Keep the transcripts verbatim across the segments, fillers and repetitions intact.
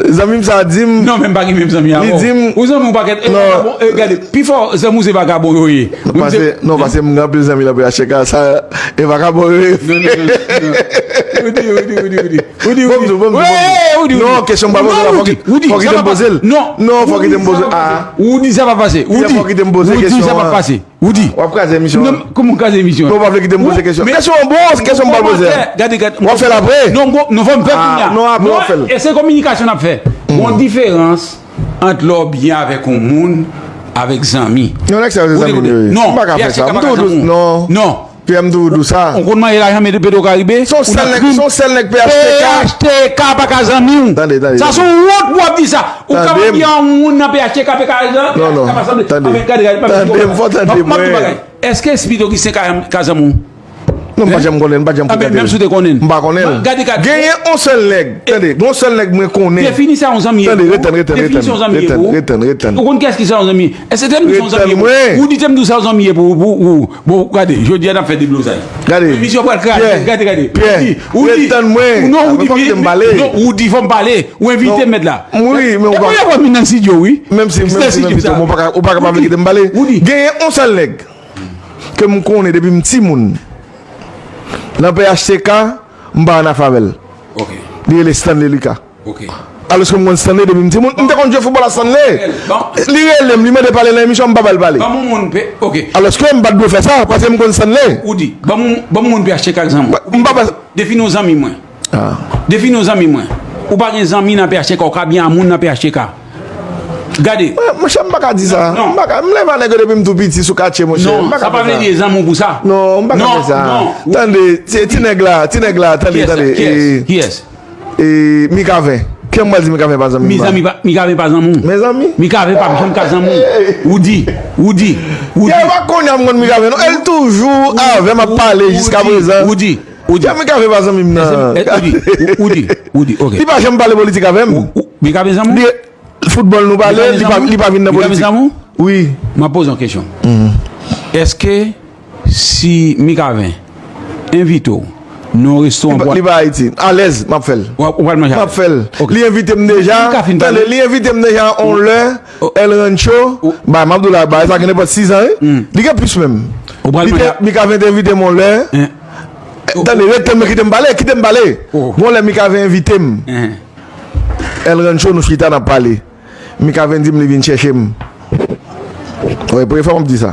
Zanmi m sa di m. Non, men m pa gen menm zanmi avè w. Li di m. Ou zanmi w pa gen. Non. Bon, eh, gade, pifò zanmi w se vakabon yo ye. Paske, non, paske m gen anpil zanmi nan P H T K, sa, e vakabon yo ye. Non, non, non, non. Ou di, ou di, ou di, ou di. Ou di, ou di. Bon, bon, bon, bon. Non, kesyon m pa poze la, fòk, fòk kite m poze l. Non, non, fòk kite m poze l. Ah. Ou di sa pa pase. Ou di, fòk kite m poze kesyon an. Ou di sa pa pase. Ou di. W ap kraze emisyon an. Non, kòman w kraze emisyon an? Non, w pa vle kite m poze kesyon. Kesyon an bon, kesyon m pa poze a. Gade, gade. W ap fè l apre? Non, bon, non, fò m fè l kounye a. Non, apre w ap fè l. E se kominikasyon n ap fè. Gon diferans ant lè w byen avèk yon moun, avèk zanmi. Non, nèg sa yo se zanmi m yo ye. Non, m pa ka fè sa. M toujou di w, non. Non. Pierre, m toujou di w sa. Ou konn manyen lajan Petro Caribe? Se yon sèl nèg, se yon sèl nèg P H T K. P H T K pa ka zanmi w. Tande, tande. Sa se yon wont pou w ap di sa. Ou kapab gen yon moun nan P H T K, P H T K pa ka zanmi w. Non, non. Tande. Tande, m fò tande mwen. Èske Espirityonist ka, ka zanmi w? Non, m pa janm konnen l, m pa janm frekante l. Menm si w te konnen l. M pa konnen l. Gade, gade. Genyen yon sèl nèg. Tande, gen yon sèl nèg mwen konnen. Defini sa yon zanmi ye pou ou. Tande, ret tann, ret tann, ret tann, ret tann, ret tann, ret tann. Ou konn kiyès ki sa yon zanmi ye? Èske te m di sa yon zanmi ye pou ou? Ou di te m di sa yon zanmi ye pou ou, pou ou. Bon, gade, jodi a n ap fè deblozay. Gade. Emisyon pral kraze. Gade, gade. Pierre, ret tann mwen. Non, ou di fò m pale. Non, ou di fò m pale. Ou envite m mèt la. Wi, men ou pa. E premye fwa m vin nan estidyo, wi. Menm si, menm si m envite w, ou pa ka, ou pa ka pa vle kite m pale. Genyen yon sèl nèg ke m konnen depi m timoun. Nan P H T K, m pa annafè avè l. Li rele Stanley Lucas. Alòske m konn Stanley depi m timoun. M te konn jwe foutbòl a Stanley. Li rele m, li mande pale nan emisyon, m pa ba l pale. Alòske m pa t dwe fè sa, paske m konn Stanley. Ou di, ban m, ban m moun P H T K egzanp. M pa ba. Defini yon zanmi mwen. Defini yon zanmi mwen. Ou pa gen zanmi nan P H T K, ou ka byen a moun nan P H T K. Gade. Mwen, monchè, m pa ka di sa. Non. M pa ka, m leve a nèg yo depi m tou piti sou katye, monchè. Non, sa pa vle di zanmi w pou sa. Non, m pa ka fè sa. Tande, ti, ti nèg la, ti nèg la, tande, tande. Kiyès? E, Mikaven. Kiyès m pral di Mikaven pa zanmi m? Mikaven pa, Mikaven pa zanmi w. Mezanmi. Mikaven pa janm ka zanmi w. Ou di, ou di, ou di. Kè pa konnen m konn Mikaven, non. El toujou avè m ap pale jiska prezan. Ou di, ou di. Kè Mikaven pa zanmi m, nan. Ou di, ou di, ou di, ok. Li pa janm pale politik avè m. Mikaven zanmi w? Foutbòl nou pale, li pa, li pa vin nan politik. Wi. M ap poze yon kesyon. Èske si Mikaven envite w nan yon restoran pou... Li pa Ayiti. Alèz, m ap fè l. Ou pral manje avè l? M ap fè l. Li envite m deja. Tande, li envite m deja yon lè, El Rancho. Ba, m ap di w la, ba, sa gen nenpòt sis an, wi. Li gen plis menm. Mikaven te envite m yon lè. Tande, ret tann mwen, kite m pale, kite m pale. Yon lè Mikaven envite m. El Rancho, nou chita, n ap pale. Mikaven di m li vin chèche m. Wi, premye fwa m ap di sa.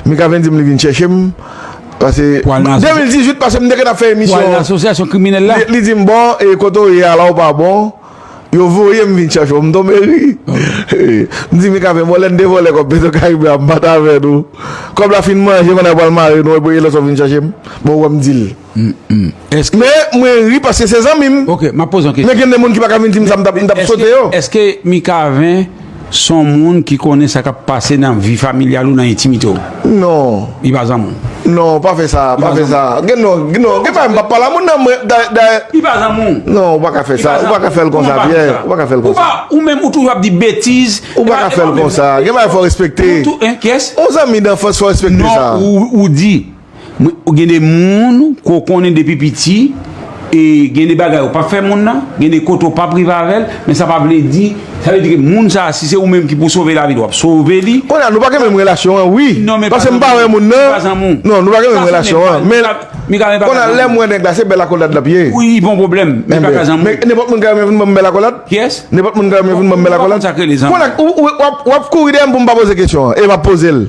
Mikaven di m li vin chèche m, paske de mil dizuit, paske m te gentan fè emisyon. Pou al nan asosyasyon kriminèl la? Li, li di m, bon, e kote w ye a la, ou pa bon. Yo voye m vin chèche w, m tonbe ri. M di, Mikaven, bon, lè n te vòlè kòb Petro Caribe a, m pa t avè nou. Kòb la fin manje, kounye a pral mare nou, epi lè sa w vin chèche m. Bon, ou wè m di l. Men mwen ri paske se zanmi m. Ok, m ap poze yon kesyon. Men gen de moun ki pa ka vin di m sa, m t ap, m t ap sote yo. Èske, èske Mikaven se yon moun ki konnen sa k ap pase nan vi familyal ou, nan entimite w? Non. Li pa zanmi w? Non, pa fè sa, pa fè sa. Gen non, gen non, gen bagay m p ap pale a moun nan, mwen, dayè, dayè. Li pa zanmi w? Non, ou pa ka fè sa, ou pa ka fè l konsa, Pierre, ou pa ka fè l konsa. Ou pa, ou menm, ou toujou ap di betiz. Ou pa ka fè l konsa, gen bagay fò respekte. Ou tou, en, kiyès? Yon zanmi danfans fò respekte sa. Non, ou, ou di. Mwen, gen de moun ke w konnen depi piti, e gen de bagay ou p ap fè moun nan, gen de kote ou p ap rive avè l, men sa pa vle di, sa vle di ke moun sa a, si se ou menm ki pou sove lavi l, w ap sove li. Kounye a, nou pa gen menm relasyon an, wi. Non, men paske m pa wè moun nan. Non, nou pa gen menm relasyon an. Men kounye a, lè m wè nèg la, se bèl akolad l ap ye. Wi, bon pwoblèm. Men pa ka zanmi. Men nenpòt moun ka renmen vin ban m bèl akolad? Kiyès? Nenpòt moun ka renmen vin ban m bèl akolad? Kounye a, ou, ou, w ap, w ap kouri dèyè m pou m pa poze kesyon an, e m ap poze l.